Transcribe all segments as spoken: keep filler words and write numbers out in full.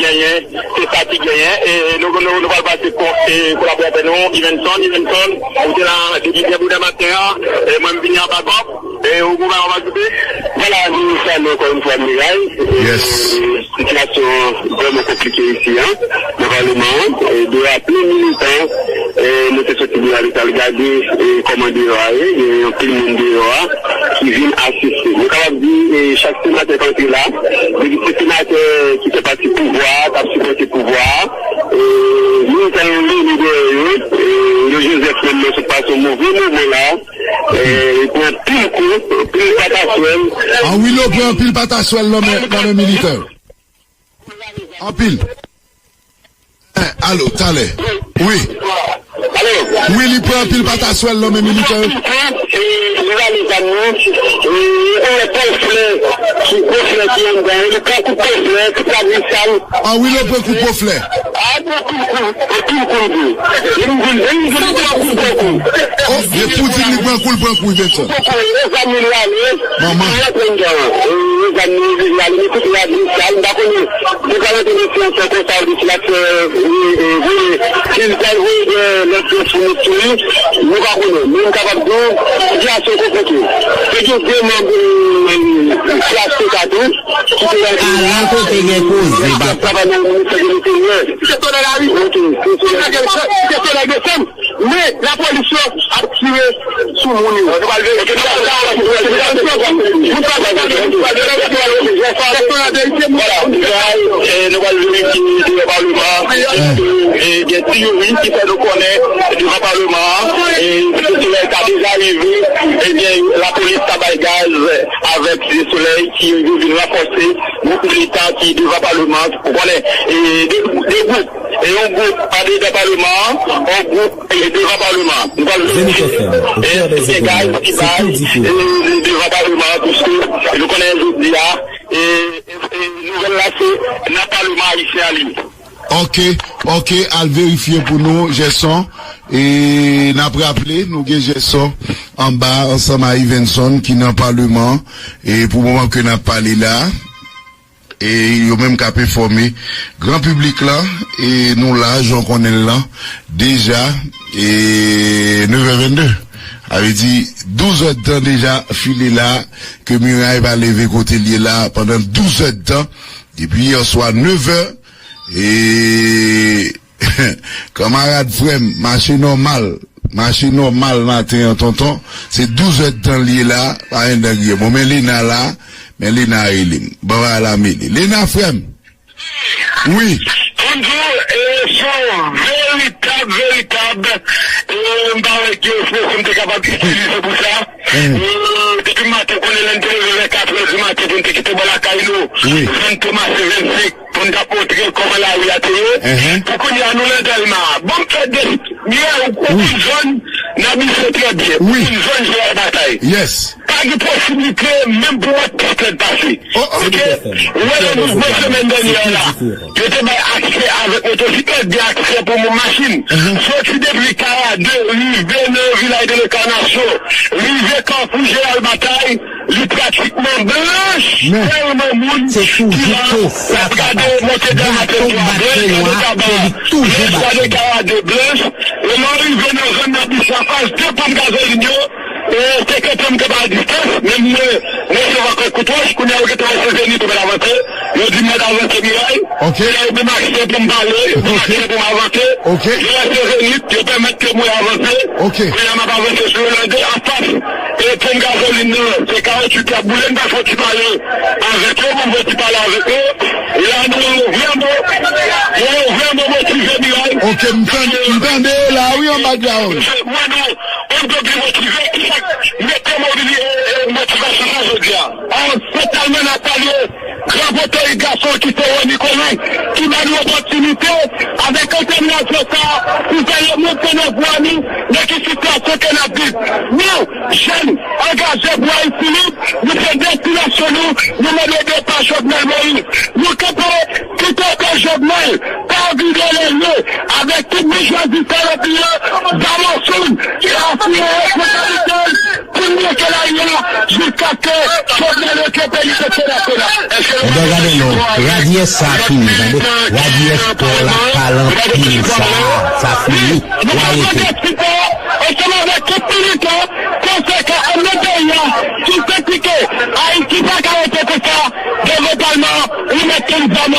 Genyen, se sa ki genyen. E nou, nou, nou pral pase ko-, e kolaboratè nou, Ivenson. Ivenson, ou te la depi byen bonè maten an. E mwen, m vini anba kòb. E ou goumen anba kòb. Vwala, nou salye ankò yon fwa Miray. E Yes. Sitiyasyon vrèman konplike isi a, nan Palman an. E de a plen militan, e nou te soti deyò a, nou t al gade, e kòman deyò a ye, gen anpil moun deyò a ki vin asiste. Nou kapab di, e chak senatè k antre la, depi se senatè ki fè pati pouvwa a, k ap sipòte pouvwa a, e militan yo vini dèyè yo, e yo Joseph menm nan sot pase yon move moman la, e li pran anpil kou, anpil pataswèl. Anwilo pran anpil pataswèl nan men, nan men militan yo. Anpil. Eh, alo, talè. Wi. Wi, li pran anpil pataswèl nan men militan yo. Anwilo pran kout poflè. Oh, e pou di li pran kou, l pran kou, Ivenson. Manman. Mwen pa rete nan siyans konsa, ou di si l ap fè, e, e, voye, si l pral voye de lòt pwofesyon sou li, nou pa konnen. Men m kapab di w, sitiyasyon konplike. Te gen de manm, e, klas T K tou, ki te nan peyi a. Ala kote gen koze, papa. Travay nan ministè de Lenteryè. Ki te sot nan lari. Ok, se sou. Ki te sot nan desanm. Men, lapolis yo ap tire sou moun yo. Nou pral verifye. Vwala, e, nou pral verifye deyò Palman an. E, e, gen teyori ki fè nou konnen devan Palman an, e, Site Solèy ta deja rive, ebyen, lapolis ta bay gaz avèk Site Solèy ki yo vin ranfòse gwoup militan ki devan Palman an. Ou konnen, e, de, de gwoup. E yon gwoup andedan Palman an, yon gwoup, e, devan Palman an. Nou pral verifye, e, si gen gaz ki bay, e, devan Palman an, piske nou konnen jodi a, e, e, e, nouvèl la se nan Palman ayisyen an li ye. Ok, ok, al verifye pou nou, Jèson. E n ap raple, nou gen Jèson anba ansanm a Ivenson ki nan Palman an. E pou moman ke n ap pale la, e yo menm k ap enfòme gran piblik lan, e nou la, jan w konnen l lan, deja, e nevè vennde. Sa vle di, douz èdtan deja file la, ke Miray pa leve kote l ye la, pandan douz èdtan, depi yè swa nevè, e kanmarad, frè m, mache nòmal. Mache nòmal maten an, tonton. Se douz èdtan l ye la, pa gen dangye. Bon, men Lena la, men Lena rele m. Bon, bagay la mele. Lena, frè m. Wi. Pou m di w, e, se yon veritab, veritab, e, m pa wè ki ekspresyon m te kapab itilize pou sa. E, depi maten, konnen lè n te leve vè katrè di maten pou n te kite bò lakay nou. Wi. Vennde mas vennsenk. Pou n t ap montre l kòman lari a te ye. Pou kounye a, nou nan Dèlma. Bon, m fè de, Miray, ou konn zòn n abitye trè byen. Ou konn zòn Jeneral Batay. Pa gen posiblite menm pou wè pòt lèd pase. Oke? Ou wè nan mouvman semèn dènyè a la, yo te bay aksè avèk motosiklèt, gen aksè pou moun machin. Soti depi Kayade, rive nan vilaj de Lekanasyon, rive Kafou Jeneral Batay, li pratikman blanch, tèlman moun ki la, w ap gade monte de atè nwa blanch, gade kaba blanch, gade kaba de blanch, e lè w rive nan zòn nan bise anfas de ponp gazolin yo, e se kentan m kanpe a distans, men mwen resevwa kèk kout wòch, kounye a yo gentan wè se Zenith, yo mèt avanse, yo di m mèt avanse Miray, kounye a yo ban m aksè pou m pale, yo ban m aksè pou m avanse, yo wè se Zenith, yo pèmèt ke mwen avanse, kounye a m ap avanse sou Hollande anfas. E ponp gazolin nan, se kawotchou ki ap boule, m ta fè yon ti pale avèk yo, pou m fè yon ti pale avèk yo. La, nou vrèman, nou vrèman motive, Miray. Oke, m tande, m tande yo la, wi, an background. Mwen, nou, nou dwe byen motive, ki sa k mete mobili-, e, e, motivasyon sa jodi a. An, se tèlman n ap pale, Gran pote gason ki se Rony Colin, ki ba nou opòtinite, avèk entèminasyon sa, pou fè lemonn fè nan vwa nou, nan ki sitiyasyon ke n ap viv. Nou, jèn, angaje pou Ayiti lib, nou se destinasyon Nou, nou mande depa Jovenel Moïse. Nou kanpe, kite ke Jovenel pa vire lè lye avèk tout boujwazi salopri yo, Damòson, ki asime responsablite l pou n bloke lari a jiskaske Jovenel rantre peyi peche nasyonal. Ebyen, gade non, radyès sa fini, tande. Radyès pò la, pale anpil sa, sa fini. Nou pral mande sipò ansanm avèk tout militan konsekan anndan peyi a ki kritike Ayiti pa ka rete konsa devan palman, remèt tout zam,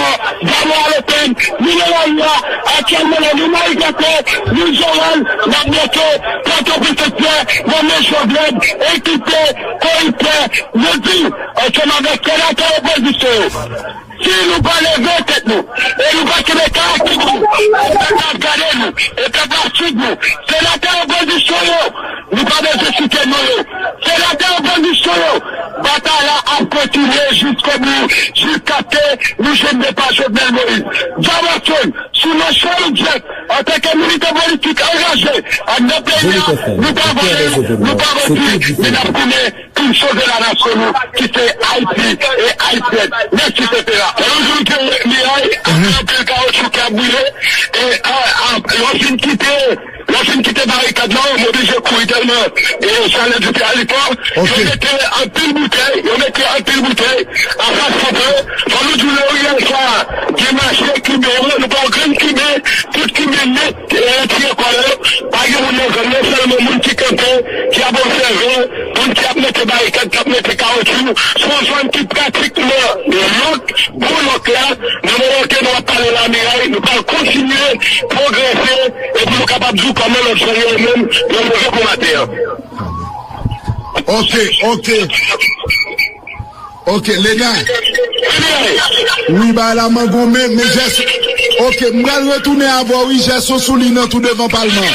zam a l'OTAN, nou nan lari a aktyèlman, la nou manifeste, nou Joel, n ap bloke Pòtoprens antyè nan men Jovenel, ekip koriptè, nou di, ansanm avèk senatè opozisyon yo, si nou pa leve tèt nou e nou pa kenbe karaktè nou, pèp la ap gade nou e pèp la ap swiv nou. Senatè opozisyon yo, nou pa bezwen site non yo. Senatè opozisyon yo, batay la ap kontinye jiskobou, jiskaske nou jwenn depa Jovenel Moïse. Damòson, sou non Charles Jacques, antanke militan politik angaje anndan peyi a, nou pa vòlè, nou pa manti, men n ap goumen pou n sove lanasyon nou ki se Ayiti e Ayisyèn. Mèsi, Sefera. Fò nou di w ke miray ak anpil kawotchou k ap brile, e, a, a, lè w fin kite, lè w fin kite barikad la, w oblije kouri tèlman, e, chalè di tè a li fò. Yo mete anpil boutèy, yo mete anpil boutèy anfas pòt yo. Fò nou di w, nan riyèl sa, gen mache Kiben yo, nou pa wè grenn Kiben, tout Kiben nèt. E retire kò yo, pa gen moun nan zòn nan, sèlman moun ki kanpe, ki ap obsève, moun ki ap mete barikad, k ap mete kawotchou. Se yon zòn ki pratikman lòk, gwo lòk la, nan moman ke nou ap pale la, miray, nou pral kontinye pwogrese, epi nou kapab di w kòman lòt zòn yo menm, yo leve pou maten an. Ok, ok. Ok, Lena. Wi, bagay la mangonmen, men Jèson. Ok, m pral retounen avè w, wi, Jèson sou liy nan tou devan palman.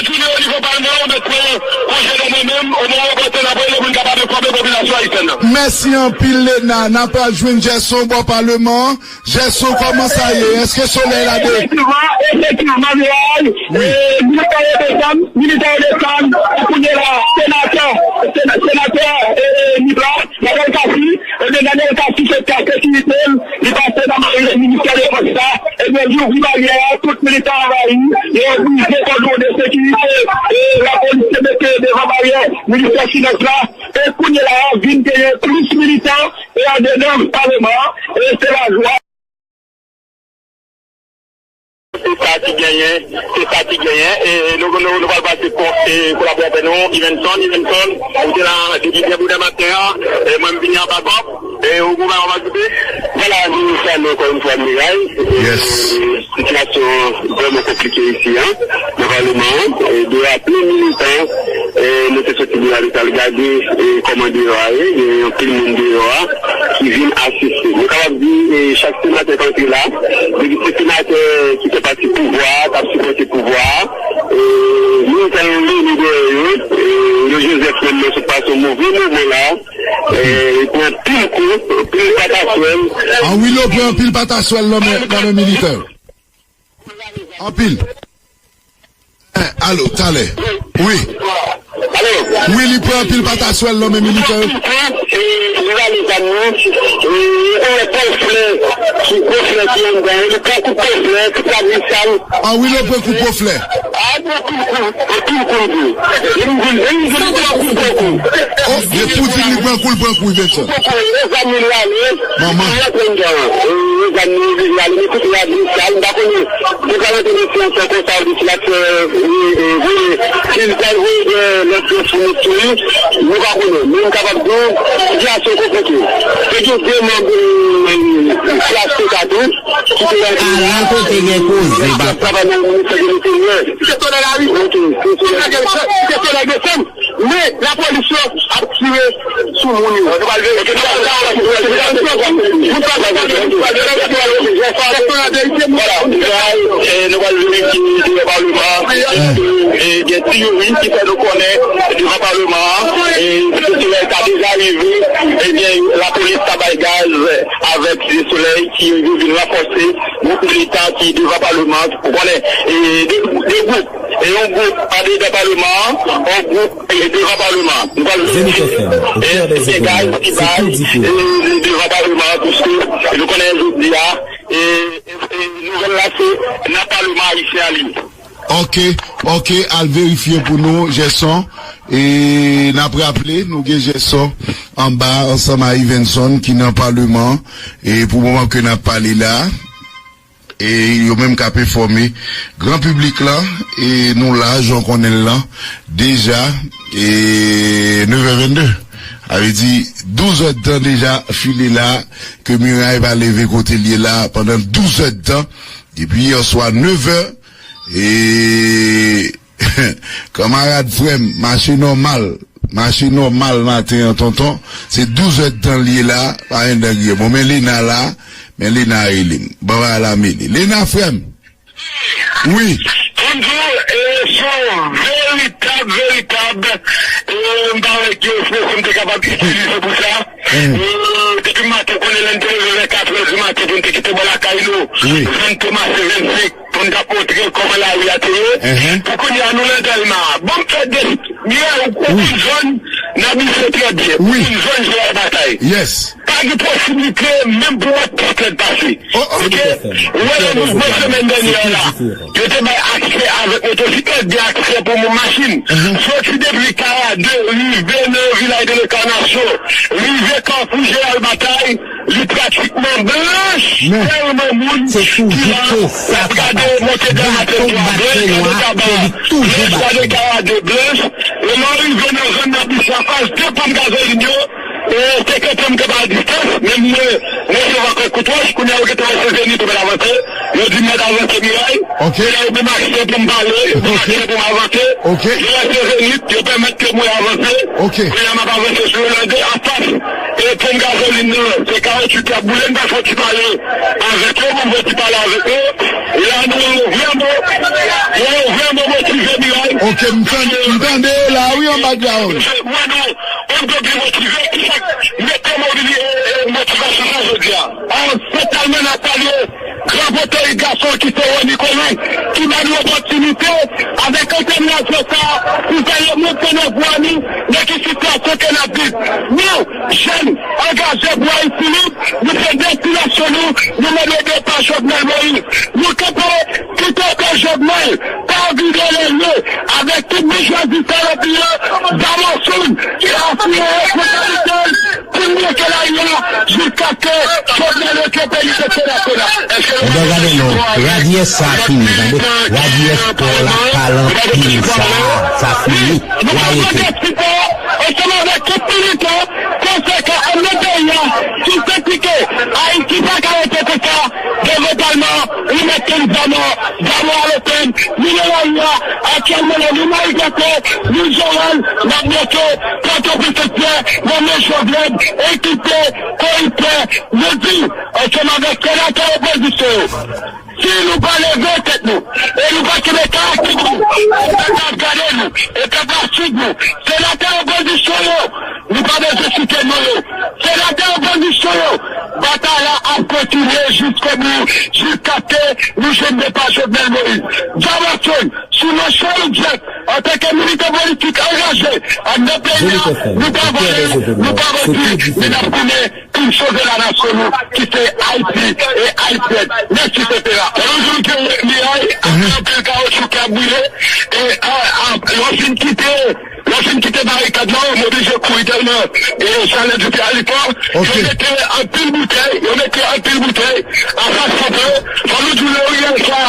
Mèsi anpil, Lena. N a pral jwenn Jèson bò palman an. Jèson, kòman sa ye? Èske solèy la de... Efektivman, efektivman, Miray. Wi. E, militè yo desann, militè yo desann. Kounye la, senatè, sena-, senatè, e, e, Nip la, Daniel Cassy, ebyen, Daniel Cassy se ka sekirite l, li pase nan ministè defans la, ebyen, li ouvri baryè a, tout militan anvayi, yo brize kòdon de sekirite, e, lapolis te mete devan baryè ministè finans la, e kounye la a, vin genyen plis militan, e andedan paleman an, e se lajwa. Se sa ki genyen, se sa ki genyen. E, e, nou, nou, nou pral pase kon, e, kolaboratè nou, Ivenson, Ivenson, ou te la depi byen bonè maten an, e, mwen m vini anba kòb, e, ou goumen anba kòb. Vwala, nou salye ankò yon fwa Miray. E, sitiyasyon vrèman konplike isi a, nan paleman an, e, de anpil militan, e, nou te soti deyò al gade, e, kòman deyò a ye, gen anpil moun deyò a ki vin asiste. Nou kapab di, e, chak senatè k antre la, depi se senatè ki fè pati pouvwa a, k ap sipòte pouvwa a, e, militan yo vini dèyè yo, e, yo Joseph menm nan sot pase yon move moman la, e, li pran anpil kou, anpil pataswèl. An wi, yo pran anpil pataswèl nan men, nan men militè yo. Anpil. Eh, alo, talè. Wi. Wi, li pran anpil pataswèl nan men militè yo. Li rale zam nan. E, e, gwo flè ki, gwo flè ki anndan yo, li pran kout gwo flè, tout lagri sal. An wi, li pran kout gwo flè. A, li pran anpil kou, anpil kou, li di. Li di, li di, li pran kout gwo kou. Oh, li pou di li pran kou, li pran kou, Ivenson. Gwo kou, e zam li rale. Manman. Li rale anndan. E, e zam li rale, li kout lagri sal, m pa konnen. Mwen pral antre nan siyans an konsa, ou di si l ap fè, e, e, voye, si l pral voye de lòt fòs pou nou touye, nou pa konnen. Men m kapab di w, sitiyasyon konplike. Te gen de manm, e, klas T K tou, ki te nan... Ala kote gen koze, papa. Travay nan ministè de Lenteryè. Se solèy la, wi. Ok, se solèy. Se solèy desann. Men, lapolis yo ap tire sou moun yo. Nou pral verifye, nou pral verifye, nou pral verifye. Vwala, e, nou pral verifye deyò paleman an. E, gen teyori ki fè nou konnen devan paleman an, e, se solèy ta deja rive, ebyen, lapolis ta bay gaz. Avèk Site Solèy ki rive vin ranfòse gwoup militan ki devan palman an, ou konnen, e de, de gwoup, e yon gwoup andedan palman an, yon gwoup, e devan palman an. Nou pral vin, e, e gaz ki bay, e, devan palman an, piske nou konnen jodi a, e, e, e nouvèl la se nan palman ayisyen an li ye. Ok, ok, al verifye pou nou, Gerson. E n ap raple, nou gen Gerson anba ansanm a Ivenson ki nan palman. E pou moman ke n ap pale la, e yo menm k ap enfòme gran piblik lan, e nou la, jan w konnen l lan, deja, e nevè vennde. Sa vle di, douzè d tan deja file la, ke miray pa leve kote l ye la, pandan douzè d tan, depi yè swa nevè, e Kanmarad, frè m, mache nòmal. Mache nòmal maten an, tonton. Se douzè d tan l ye la, pa gen dègre. Bon, men Lena la, men Lena rele m. Bon, bagay la mele. Lena, frè m. Wi. Bonjou, e, se yon veritab, veritab, e, m pa wè ki ekspresyon m te kapab itilize pou sa. E, depi maten, konnen lè n te leve vè katrè di maten pou n te kite bò lakay nou. Wi. Vennde mas vennsenk. Pou n t ap montre kòman lari a te ye. Pou kounye a, nou nan Dèlma. Ban m fè de, Miray, ou konn zòn n abite trè byen. Ou konn zòn Jeneral Batay. Pa gen posiblite menm pou wè pòt lèd pase. Ou wè nan mouvman semèn dènyè a la, yo te bay aksè avèk motosiklèt, gen aksè pou moun machin. Soti depi Kaya de, rive nan vilaj de Lekanasyon, rive Kafou Jeneral Batay, Li pratikman blanch, tèlman moun ki la, y ap gade monte dèyè tèt yo a blanch, gade kaba, blanch, gade kara de blanch. E lè w rive nan zòn Nabis la, faz de ponp gazolin yo, e, senkant mèt a distans, men mwen, mwen resevwa kèk kout wòch, kounye a yo gentan wè se Zenith, yo mèt avanse, yo di m mèt avanse Miray. Kounye a yo ban m aksè pou m pale, yo ban m aksè pou m avanse. Yo wè se Zenith, yo pèmèt ke mwen avanse. Kounye a m ap avanse sou Yolande, anfas. E ponp gazolin nan, se kawotchou ki ap boule, m ta fè yon ti pale avèk yo, pou m fè yon ti pale avèk yo. E la, nou ouvri yon mo, nou ouvri yon mo motive Miray. Ok, m tande, m tande la, wi, an background. Mwen, nou, yon mo byen motive, ki fèk mete mobili-, e, e, motivasyon sa jodi a. An, se tèlman n ap pale, Gran potorik gason ki se Rony Colin, ki ba nou opòtinite, avèk entèminasyon sa, pou fè lemonn fè nan vwa nou, nan ki sitiyasyon ke n ap viv. Nou, jèn, angaje pou Ayiti lib, nou se destinasyon nou, nou mande depa Jovenel Moïse. Nou kanpe, kite ke Jovenel, pa vire lè lye, avèk tout boujwazi salopri yo, zam an sou n, e asime responsablite l. Pou n bloke lari a jiskaske Jovenel retire peyi peyi nasyonal. Enben gade non, radiyès sa fini, tande. Radiyès pò la pale anpil sa, sa fini. Ou arete. Ansanm avèk tout militan konsekan anndan peyi a, ki santi ke Ayiti pa ka rete konsa, devan palman, remèt tout zam nan, zam nan al okenn, nou nan lari a, aktyèlman nan Limay Gate, Louis Joël, n ap bloke, Pòtoprens Sentpyè, nan men Jovenel, ekipe, koriptè, yo di, ansanm avèk senatè opozisyon yo, si nou pa leve tèt nou, e nou pa kenbe karaktik nou, e pèp la ap gade nou, e pèp la ap suiv nou, senatè opozisyon yo, nou pa bezwen site non yo, senatè opozisyon yo, batay la ap kontinye jiskobou, jiskaske nou jwenn depa Jovenel Moïse. Zam an sou n, sou non Cherry Jack, antanke militan politik angaje anndan peyi a, nou pa vòlè, nou pa bandi, men n ap goumen pou n sove lanasyon nou, ki se Ayiti e Ayisyèn. Mèsi, Sefera. Yon jou ke Miray, anpil kawotchou k ap boule, e, a, a, lè w fin kite, lè w fin kite barikad la, w oblije kouri tèlman, e, chalè di te ale fò. Yo mete anpil boutèy, yo mete anpil boutèy. Anfas Santo, fò nou di w nan riyèl sa,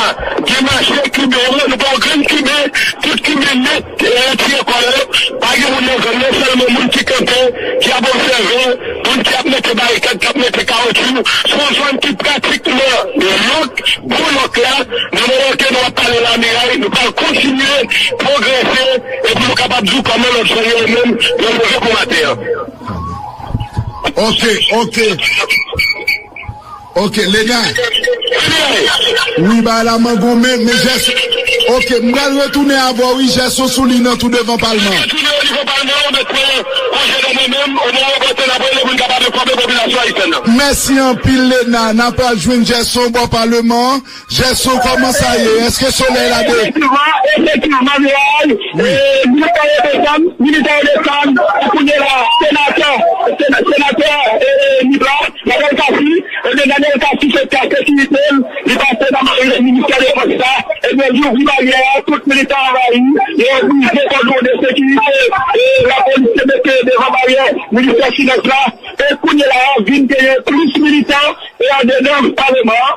gen mache Kiben yo, nou pa wè grenn Kiben, tout Kiben nèt, e, retire kò yo. Pa gen moun nan zòn nan, sèlman moun ki kanpe, ki ap obsève, moun ki ap mete barikad, k ap mete kawotchou. Se yon zòn ki pratikman lòk, gwo lòk la. Nan moman ke nou ap pale la, Miray, nou pral kontinye pwogrese, epi nou kapab di w kòman lòt zòn yo menm, yo leve pou maten an. Ok, ok. Ok, Lena. Wi, bagay la mangonmen, men Jès. Ok, m pral retounen avè w, wi, Jès sou li nan tou devan palman. Palman an mèt pran konje nan mwen menm, o mwen repoze n ap rele pou n kapab enfòme popilasyon ayisyèn nan. Mèsi anpil, Lena. N ap al jwenn Jèson bò Paleman an. Jèson, kòman sa ye? Èske solèy la de? Efektivman, efektivman, Miray, e, militè yo desann, militè yo desann, e kounye la, senatè, sena- senatè, e, e, Nip la, Daniel Cassy, ebyen, Daniel Cassy se ka sekirite l, li pase nan minis- ministè defans la, ebyen, li ouvri baryè a, tout militè anvayi, yo oblije kòdone sekirite, e, lapolis te mete devan baryè ministè finans la, e kounye la, vin genyen plis militè, e andedan paleman an.